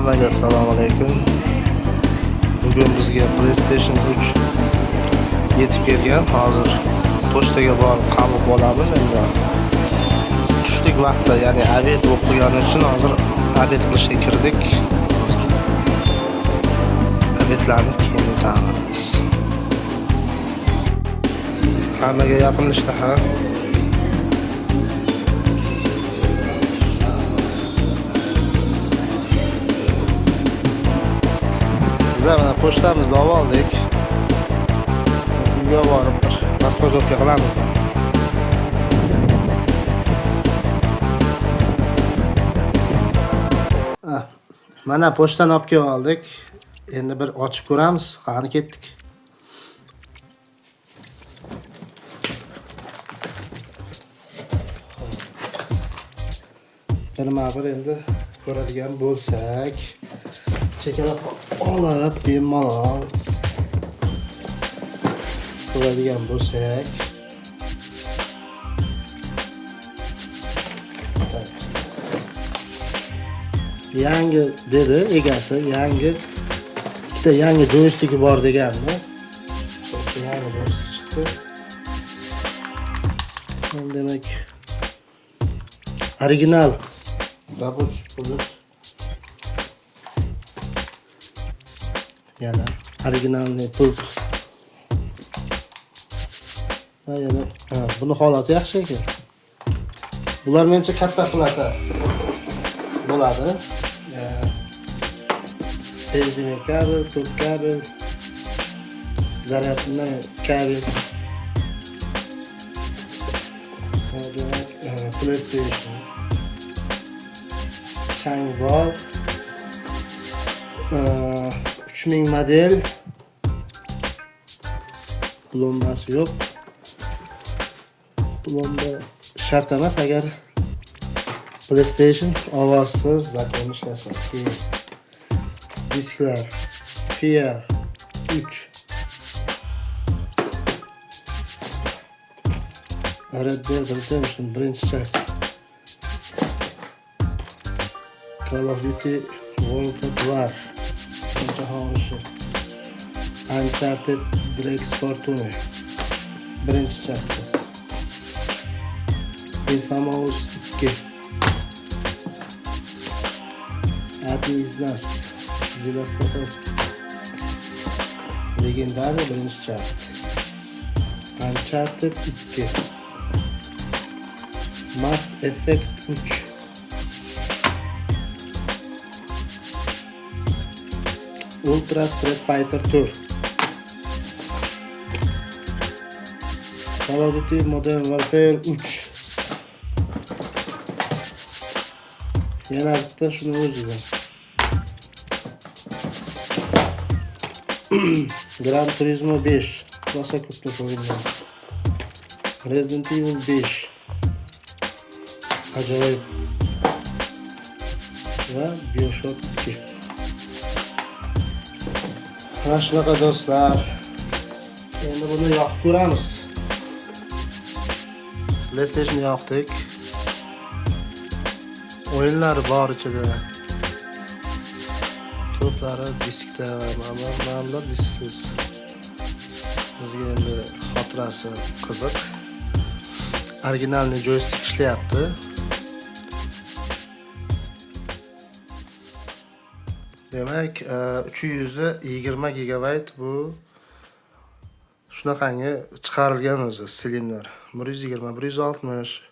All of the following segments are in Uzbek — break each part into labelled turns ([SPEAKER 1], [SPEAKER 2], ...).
[SPEAKER 1] Hammaga assalomu alaykum. Bugun bizga PlayStation 3 yetib kelgan. Hozir pochtaga borib qabul qilamiz endi. Tushlik vaqti, ya'ni obed bo'lib qolgani uchun hozir obed qilishga kirdik. Hozir obedlarni keyin o'tamiz. Hammaga yaqin ishtaha. Biz mana pochtamizni olib oldik. Uyga borib bir распаковка qilamiz. Mana pochtani olib kelib oldik. Endi bir ochib ko'ramiz. Qani ketdik. Birma-bir endi ko'radigan bo'lsak, chekkalab olib bemalol ko'radigan bo'lsak. Tak. Yangi dedi egasi, yangi ikkita yangi joystiki bor degandi. Yangi joystik chiqdi. Endi demak original рабочий pult. Yana originalniy pult. Ha, yana ha, buni holati yaxshi ekan. Bular menimcha katta plata bo'ladi. HDMI kabel, to'rt kabel, zaryadli kabel. Ha, demak, PlayStation. Chang bor. 3000 model. Plombasi yo'q. Plomba shart emas agar PlayStation ovozsiz zakon ishlasa. Keyin disklar Fear 3, Red Dead Redemption birinchi часть, Call of Duty World at War, Jahon urushi, Uncharted Drake's Fortune birinchi часть, Infamous 2, Одни из нас, The Last of Us Legendarный birinchi часть, Uncharted 2, Mass Effect 3, Ultra Street Fighter 4, Call of Duty Modern Warfare 3. Yana bitta shuni o'zidan. Gran Turismo 5. Rosa ko'p o'yinlar. Resident Evil 5. Ajoyib. Va BioShock 2. Mana shunaqa do'stlar. Endi buni yoqib ko'ramiz. PlayStation yoqdik. O'yinlar bor ichida. Ko'plari diskda, mana bular disksiz. Bizga endi xotirasi qiziq. Originalniy joystik ishlayapti. Demak, 320 gigabayt bu shunaqangi chiqarilgan o'zi slimlar. 120, 160,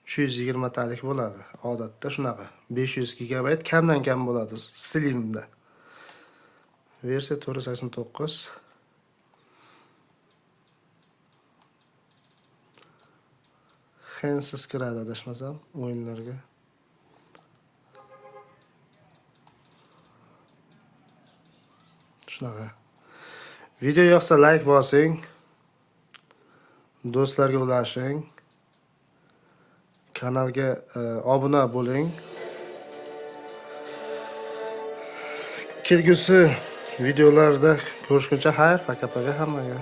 [SPEAKER 1] 320 talik bo'ladi. Odatda shunaqa. 500 gigabayt kamdan kam bo'ladi slimda. Versiya 489. Hansiz kiradi adashmasam o'yinlarga. Shunaqa. Video yoqsa like bosing. Do'stlarga ulashing. Kanalga obuna bo'ling. Kelgusi videolarda ko'rishguncha xayr, paka-paka hammaga.